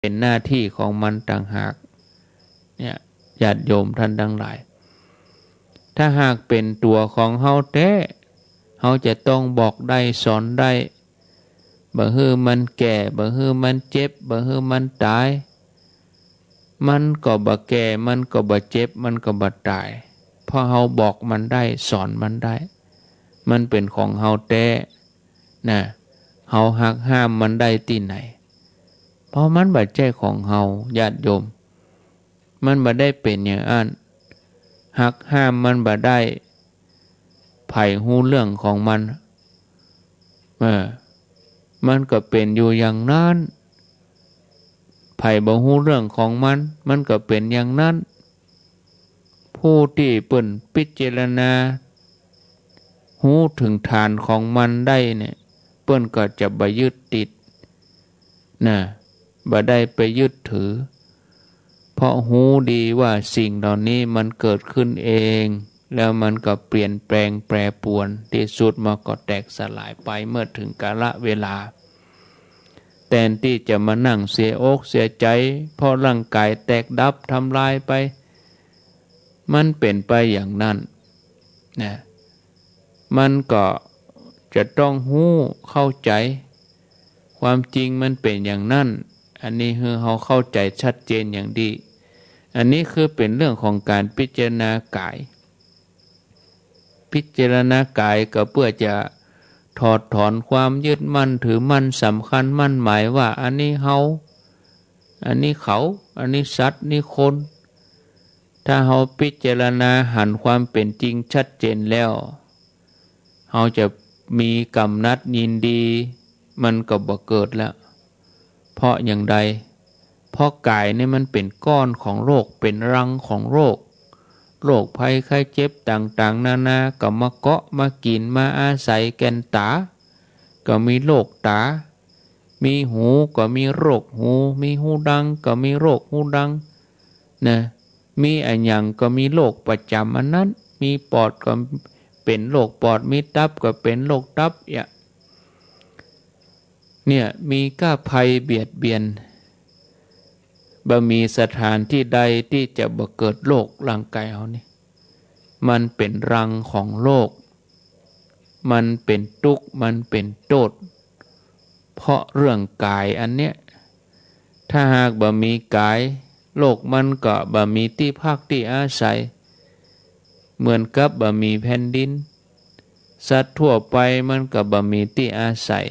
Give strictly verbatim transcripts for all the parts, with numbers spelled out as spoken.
เป๋นหน้าตี้ของมันต่างหาก เนี่ย ญาติโยมท่านตังหลาย ถ้าหากเป๋นตั๋วของเฮาแต๊ เฮาจะต้องบอกได้ สอนได้ บ่หื้อมันแก่ บ่หื้อมันเจ็บ บ่หื้อมันต๋าย มันก็บ่แก่ มันก็บ่เจ็บ มันก็บ่ต๋าย เพราะเฮาบอกมันได้ สอนมันได้ มันเป๋นของเฮาแต๊ นะ เฮาหักห้ามมันได้ตี้ไหน เพราะมันบ่ใจ้ของเฮา ญาติโยม มันบ่ได้เป๋นอย่างอั้น หักห้ามมันบ่ได้ ใผฮู้เรื่องของมัน เออ มันก็เป๋นอยู่อย่างนั้น ใผบ่ฮู้เรื่องของมัน มันก็เป๋นอย่างนั้น ผู้ตี้เปิ้นพิจารณา ฮู้เถิงฐานของมันได้เนี่ย เปิ้นก็จะบ่ยึดติด นะ บ่ได้ไปยึดถือ เพราะฮู้ดีว่าสิ่งเหล่านี้มันเกิดขึ้นเอง แล้วมันก็เปลี่ยนแปลงแปรปรวน ตี้สุดมันก็แตกสลายไปเมื่อเถิงกาลเวลา แตนตี้จะมานั่งเสียอกเสียใจ๋ เพราะร่างก๋ายแตกดับทำลายไป มันเป๋นไปอย่างนั้น นะ มันก็จะต้องฮู้เข้าใจ๋ ความจริงมันเป๋นอย่างนั้น อันนี้หื้อเฮาเข้าใจ๋ชัดเจนอย่างดี อันนี้คือเป๋นเรื่องของก๋านพิจารณากาย พิจารณากายก็เปื้อจะถอดถอนความยึดมั่นถือมั่น สำคัญมั่นหมายว่าอันนี้เฮา อันนี้เขา อันนี้สัตว์ นี่คน ถ้าเฮาพิจารณาหันความเป๋นจริงชัดเจนแล้ว เฮาจะมีกำหนัดยินดี มันก็บ่เกิดแล้ว เพราะอย่างใด เพราะกายนี่มันเป๋นก้อนของโรค เป๋นรังของโรค โรคภัยไข้เจ็บต่างๆ นานา ก็มาเกาะ มากิ๋น มาอาศัยแก่นต๋า ก็มีโรคต๋า มีหูก็มีโรคหู มีฮูดังก็มีโรคฮูดัง นะ มีอะหยังก็มีโรคประจ๋ำอันนั้น มีปอดก็เป๋นโรคปอด มีตับก็เป๋นโรคตับ เนี่ย เนี่ย มีก้าภัยเบียดเบียน บ่มีสถานตี้ใดตี้จะบ่เกิดโรค ร่างกายเฮานี่ มันเป๋นรังของโรค มันเป๋นตุ๊กข์ มันเป๋นโต้ษ เพราะเรื่องกายอันเนี้ย ถ้าหากบ่มีกาย โรคมันก็บ่มีตี้พักตี้อาศัย เหมือนกับบ่มีแผ่นดิน สัตว์ทั่วไปมันก็บ่มีตี้อาศัย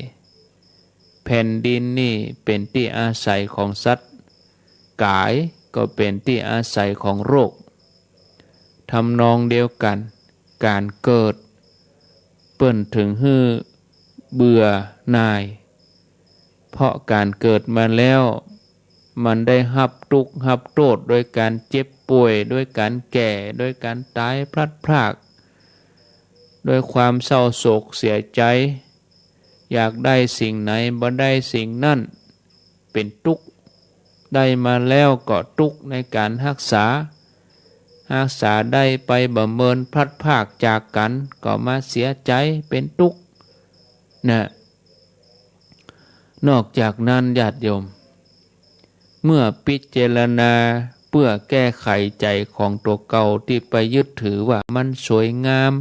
แผ่นดินนี่เป๋นตี้อาศัยของสัตว์ กายก็เป๋นตี้อาศัยของโรค ทำนองเดียวกั๋น ก๋านเกิด เปิ้นเถิงหื้อเบื่อหน่าย เพราะก๋านเกิดมาแล้ว มันได้ฮับตุ๊กข์ฮับโต้ษ โดยก๋านเจ็บป่วย โดยก๋านแก่ โดยก๋านต๋ายพลัดพราก โดยความเศร้าโศกเสียใจ๋ อยากได้สิ่งไหนบ่ได้สิ่งนั้น เป๋นตุ๊กข์ ได้มาแล้วก็ตุ๊กข์ในก๋านฮักษา ฮักษาได้ไปบ่เมิน พลัดพรากจากกั๋น ก็มาเสียใจ๋ เป๋นตุ๊กข์ นะ นอกจากนั้นญาติโยม เมื่อพิจารณาเปื้อแก้ไขใจ๋ของตั๋วเก่าตี้ไปยึดถือว่ามันสวยงาม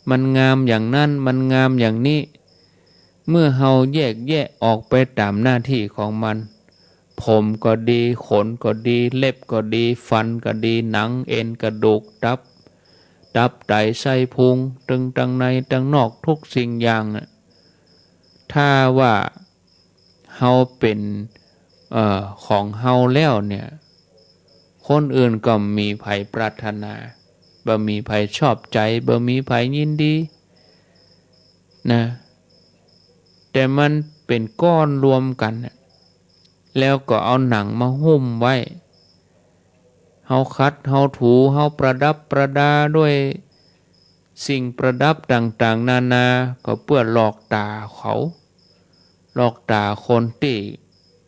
มันงามอย่างนั้น มันงามอย่างนี้ เมื่อเฮาแยกแยะออกไปต๋ามหน้าตี้ของมัน ผมก็ดี ขนก็ดี เล็บก็ดี ฟันก็ดี หนัง เอ็น กระดูก ตับ ตับ ไต ไส้พุง ตึงตังในตังนอก ทุกสิ่งอย่างน่ะ ถ้าว่าเฮาเป๋น เอ่อ ของเฮาแล้วเนี่ย คนอื่นก็บ่มีใผปรารถนา บ่มีใผชอบใจ๋ บ่มีใผยินดี นะ แต่มันเป๋นก้อนรวมกั๋นน่ะ แล้วก็เอาหนังมาหุ้มไว้ เฮาขัด เฮาถู เฮาประดับประดาด้วยสิ่งประดับต่างๆ นานา ก็เปื้อหลอกต๋าเขา หลอกต๋าคนตี้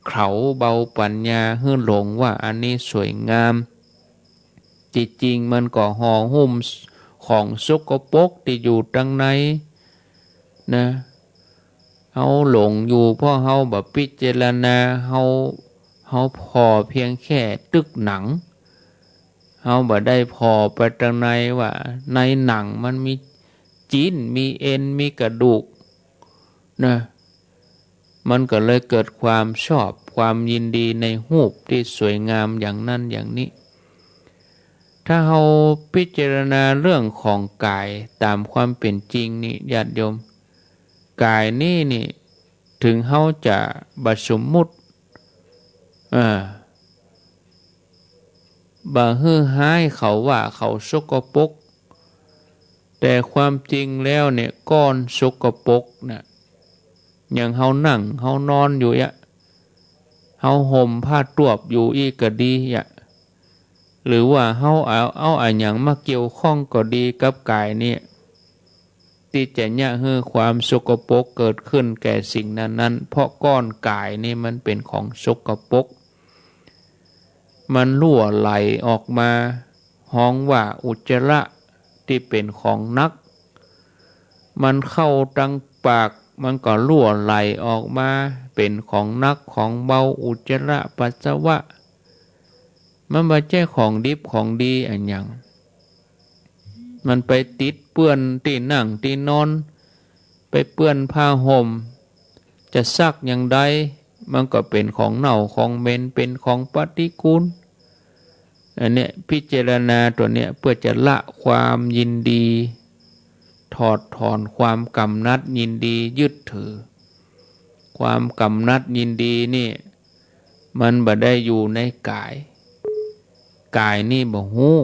เขาเบาปัญญาหื้อหลงว่าอันนี้สวยงาม ตี้จริงมันก็ห่อหุ้มของสกปรกตี้อยู่ตังใน นะ เฮาหลงอยู่เพราะเฮาบ่พิจารณา เฮา เฮาผ่อเพียงแค่ตึกหนัง เฮาบ่ได้ผ่อไปตังในว่าในหนังมันมีจิ๊น มีเอ็น มีกระดูกนะ มันก็เลยเกิดความชอบ ความยินดีในฮูปตี้สวยงามอย่างนั้นอย่างนี้ ถ้าเฮาพิจารณาเรื่องของก๋ายต๋ามความเป๋นจริงนี่ ญาติโยม ก๋ายนี้นี่ เถิงเฮาจะบ่สมมุติ อ่า บ่หื้อฮ้ายเขาว่าเขาสกปรก แต่ความจริงแล้วเนี่ย ก้อนสกปรกน่ะ อย่างเฮานั่ง เฮานอนอยู่อะ เฮาห่มผ้าตวบอยู่อี้ก็ดีอะ หรือว่าเฮาเอา เอาอะหยังมาเกี่ยวข้องก็ดีกับก๋ายเนี่ย ตี้จะเยียะหื้อความสกปรกเกิดขึ้นแก่สิ่งนั้นๆ เพราะก้อนก๋ายนี่มันเป๋นของสกปรก มันรั่วไหลออกมา ฮ้องว่าอุจจาระตี้เป๋นของหนัก มันเข้าตังปาก มันก็รั่วไหลออกมา เป๋นของหนักของเบา อุจจาระปัสสาวะ มันบ่ใจ้ของดิบของดีอะหยัง มันไปติดเปื้อนตี้นั่งตี้นอน ไปเปื้อนผ้าห่ม จะซักอย่างใด มันก็เป๋นของเน่าของเหม็น เป๋นของปฏิกูล อันเนี้ย พิจารณาตั๋วเนี้ย เพื่อจะละความยินดี ถอดถอนความกำหนัดยินดียึดถือ ความกำหนัดยินดีนี่ มันบ่ได้อยู่ในก๋าย ก๋ายนี่บ่ฮู้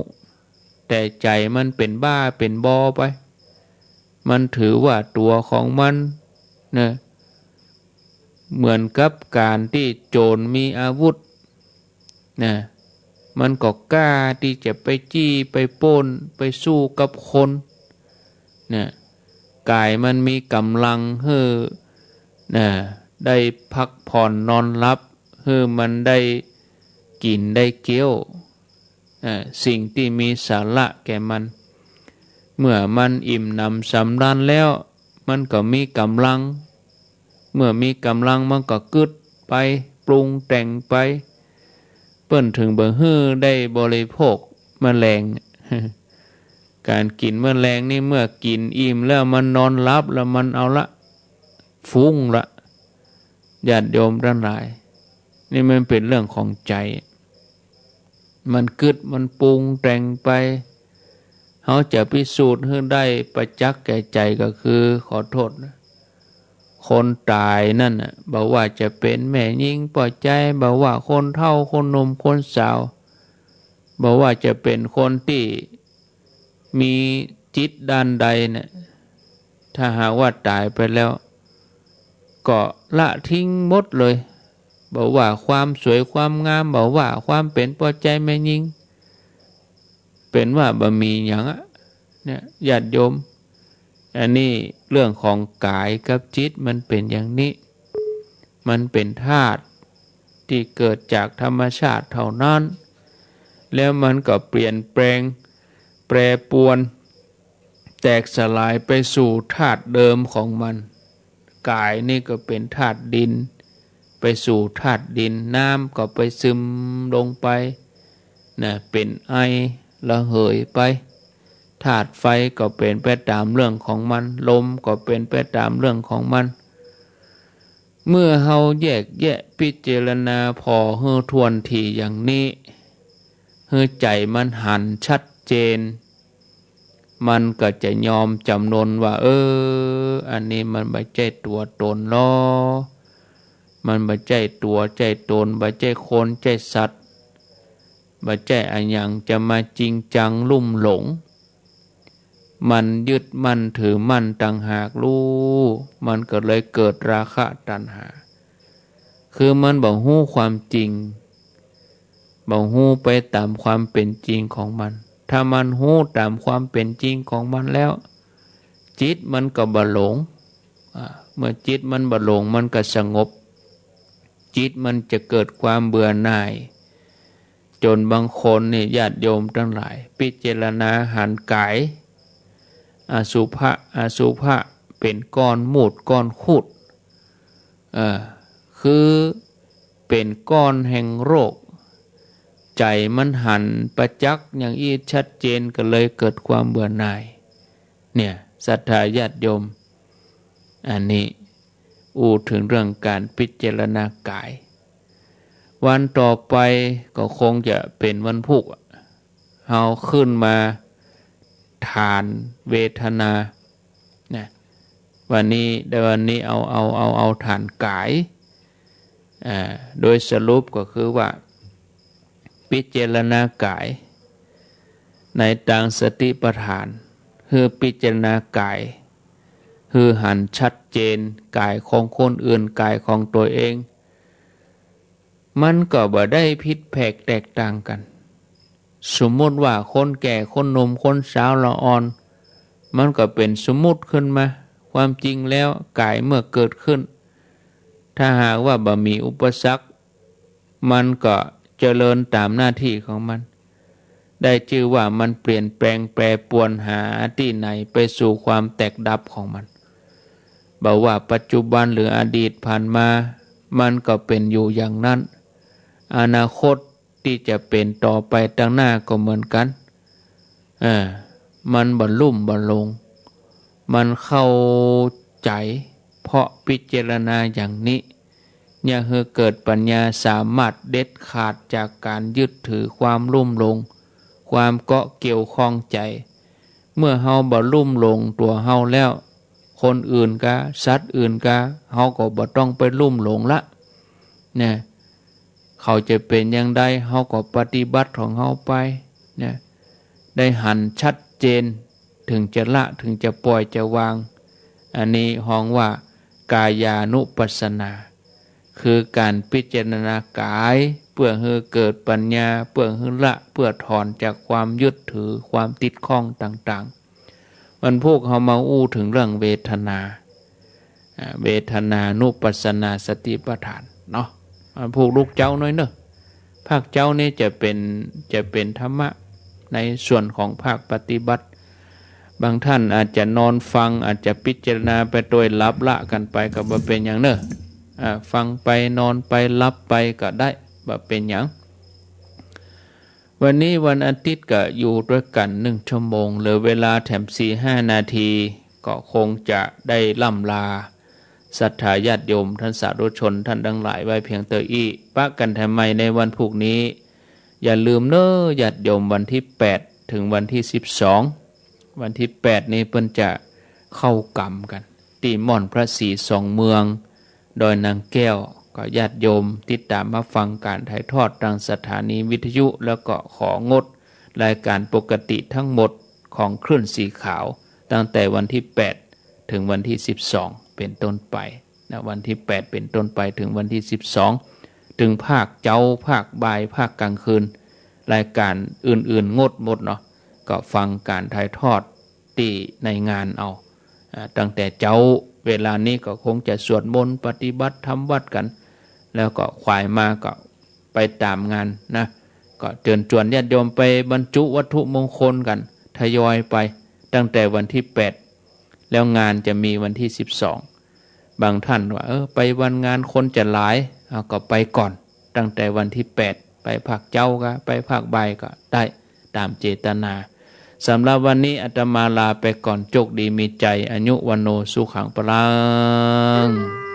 แต่ใจ๋มันเป๋นบ้าเป๋นบอไป มันถือว่าตั๋วของมันนะ เหมือนกับก๋านตี้โจ๋รมีอาวุธนะ มันก็กล้าตี้จะไปจี้ไปปล้น ไปสู้กับคนนะ ก๋ายมันมีก๋ำลังหื้อนะ ได้พักผ่อนนอนหลับ หื้อมันได้กิ๋นได้เกี้ยว อ่า สิ่งตี้มีสาระแก่มัน เมื่อมันอิ่มหนำสำราญแล้ว มันก็มีก๋ำลัง เมื่อมีก๋ำลังมันก็กึ๊ดไป ปรุงแต่งไป เปิ้นเถิงบ่หื้อได้บริโภคแมลง ก๋านกิ๋นแมลงนี่ เมื่อกิ๋นอิ่มแล้วมันนอนหลับแล้วมันเอาละ ฟุ้งละ ญาติโยมตังหลาย นี่มันเป๋นเรื่องของใจ๋ มันกึ๊ดมันปรุงแต่งไป เฮาจะพิสูจน์หื้อได้ประจักษ์แก่ใจ๋ก็คือ ขอโทษนะ คนต๋ายนั่นน่ะ บ่ว่าจะเป๋นแม่ญิงป้อใจ๊ บ่ว่าคนเฒ่าคนหนุ่มคนสาว บ่ว่าจะเป๋นคนตี้มีจิตด้านใดเนี่ย ถ้าหากว่าต๋ายไปแล้ว ก็ละทิ้งหมดเลย บ่ว่าความสวยความงาม บ่ว่าความเป๋นป้อใจ๊แม่ญิง เป๋นว่าบ่มีหยังอะ เนี่ย ญาติโยม อันนี้เรื่องของก๋ายกับจิตมันเป๋นอย่างนี้ มันเป๋นธาตุตี้เกิดจากธรรมชาติเท่านั้น แล้วมันก็เปลี่ยนแปลง แปรปรวน แตกสลายไปสู่ธาตุเดิมของมัน ก๋ายนี่ก็เป๋นธาตุดิน ไปสู่ธาตุดิน น้ำก็ไปซึมลงไปนะ เป๋นไอระเหยไป ธาตุไฟก็เป๋นไปต๋ามเรื่องของมัน ลมก็เป๋นไปต๋ามเรื่องของมัน เมื่อเฮาแยกแยะพิจารณาผ่อหื้อถ้วนถี่อย่างนี้ หื้อใจ๋มันหันชัดเจน มันก็จะยอมจ๋ำนนว่า เออ อันนี้มันบ่ใจ้ตั๋วต๋นลอ มันบ่ใจ้ตั๋วใจ้ต๋น บ่ใจ้คนใจ้สัตว์ บ่ใจ้อะหยังจะมาจริงจังลุ่มหลง มันยึดมั่นถือมั่นต่างหากลู มันก็เลยเกิดราคะตัณหา คือมันบ่ฮู้ความจริง บ่ฮู้ไปต๋ามความเป๋นจริงของมัน ถ้ามันฮู้ต๋ามความเป๋นจริงของมันแล้ว จิตมันก็บ่หลง อ่า เมื่อจิตมันบ่หลง มันก็สงบ จิตมันจะเกิดความเบื่อหน่าย จ๋นบางคนนี่ ญาติโยมตังหลาย พิจารณาหันก๋าย อสุภะ อสุภะ เป๋นก้อนมูดก้อนคูด เออ คือ เป็นก้อนแห่งโรค ใจ๋มันหันประจักษ์อย่างอี้ชัดเจน ก็เลยเกิดความเบื่อหน่าย เนี่ย ศรัทธาญาติโยม อันนี้อู้เถิงเรื่องก๋านพิจารณากาย วันต่อไปก็คงจะเป๋นวันพูก เฮาขึ้นมาฐานเวทนา นะ วันนี้ แต่วันนี้เอา เอา เอา เอาฐานกาย อ่า โดยสรุปก็คือว่า พิจารณากาย ในตางสติปัฏฐาน หื้อพิจารณากาย หื้อหันชัดเจน กายของคนอื่น กายของตั๋วเอง มันก็บ่ได้ผิดแผกแตกต่างกั๋น สมมุติว่าคนแก่ คนหนุ่ม คนสาวละอ่อน มันก็เป๋นสมมุติขึ้นมา ความจริงแล้วกายเมื่อเกิดขึ้น ถ้าหากว่าบ่มีอุปสรรค มันก็เจริญต๋ามหน้าตี้ของมัน ได้จื้อว่ามันเปลี่ยนแปลงแปรปรวนหาตี้ไหนไปสู่ความแตกดับของมัน บ่ว่าปัจจุบันหรืออดีตผ่านมา มันก็เป๋นอยู่อย่างนั้น อนาคตตี้จะเป๋นต่อไปตางหน้าก็เหมือนกั๋น เออ มันบ่ลุ่มบ่ลง มันเข้าใจ๋ เพราะพิจารณาอย่างนี้ เนี่ยหื้อเกิดปัญญา สามารถเด็ดขาดจากก๋านยึดถือความลุ่มหลง ความเกาะเกี่ยวข้องใจ๋ เมื่อเฮาบ่ลุ่มหลงตั๋วเฮาแล้ว คนอื่นกา สัตว์อื่นกา เฮาก็บ่ต้องไปลุ่มหลงละ นะ เขาจะเป๋นอย่างใด เฮาก็ปฏิบัติของเฮาไป นะ ได้หันชัดเจน เถิงจะละ เถิงจะปล่อยจะวาง อันนี้ฮ้องว่ากายานุปัสสนา คือก๋านพิจารณากาย เปื้อหื้อเกิดปัญญา เปื้อหื้อละ เปื้อถอนจากความยึดถือ ความติดข้องต่างๆ วันพูกเฮามาอู้เถิงเรื่องเวทนา อ่า เวทนานุปัสสนาสติปัฏฐานเนาะ วันพูกลุกเจ๊าหน้อยเนอะ ภาคเจ๊านี้จะเป๋น จะเป๋นธรรมะในส่วนของภาคปฏิบัติ บางท่านอาจจะนอนฟัง อาจจะพิจารณาไปโดยหลับละกั๋นไป ก็บ่เป๋นหยังเนอะ อ่า ฟังไป นอนไป หลับไปก็ได้ บ่เป๋นหยัง วันนี้วันอาทิตย์ก็อยู่ตวยกั๋นหนึ่งชั่วโมง เหลือเวลาแถมสี่ห้านาที ก็คงจะได้ล่ำลาศรัทธาญาติโยม ท่านสาธุชนท่านตังหลายไว้เพียงเต้าอี้ ปะกั๋นแถมใหม่ในวันพูกนี้ อย่าลืมเน้อญาติโยม วันตี้แปดเถิงวันตี้สิบสอง วันตี้แปดนี้เปิ้นจะเข้ากรรมกั๋น ตี้ม่อนพระศรีสองเมือง ดอยนางแก้ว ก็ญาติโยมติดต๋ามมาฟังก๋านถ่ายทอดตางสถานีวิทยุ แล้วก็ของดรายก๋านปกติตังหมดของคลื่นสีขาว ตั้งแต่วันตี้แปดเถิงวันตี้สิบสองเป๋นต้นไปนะ วันตี้แปดเป๋นต้นไปเถิงวันตี้สิบสอง เถิงภาคเจ๊า ภาคบ่าย ภาคก๋างคืน รายก๋านอื่นๆ งดหมดเนาะ ก็ฟังก๋านถ่ายทอดตี้ในงานเอา อ่า ตั้งแต่เจ๊า เวลานี้ก็คงจะสวดมนต์ปฏิบัติธรรมวัดกั๋น แล้วก็ขวายมาก็ไปต๋ามงานนะ ก็เจิญจวนญาติโยมไปบรรจุวัตถุมงคลกั๋น ทยอยไป ตั้งแต่วันตี้แปด แล้วงานจะมีวันตี้สิบสอง บางท่านว่า เออ ไปวันงานคนจะหลาย เอา ก็ไปก่อน ตั้งแต่วันตี้แปด ไปภาคเจ๊าก็ ไปภาคบ่ายก็ได้ ต๋ามเจตนา สำหรับวันนี้อาตมาลาไปก่อน โจคดีมีชัย อายุ วัณโณ สุขัง พลัง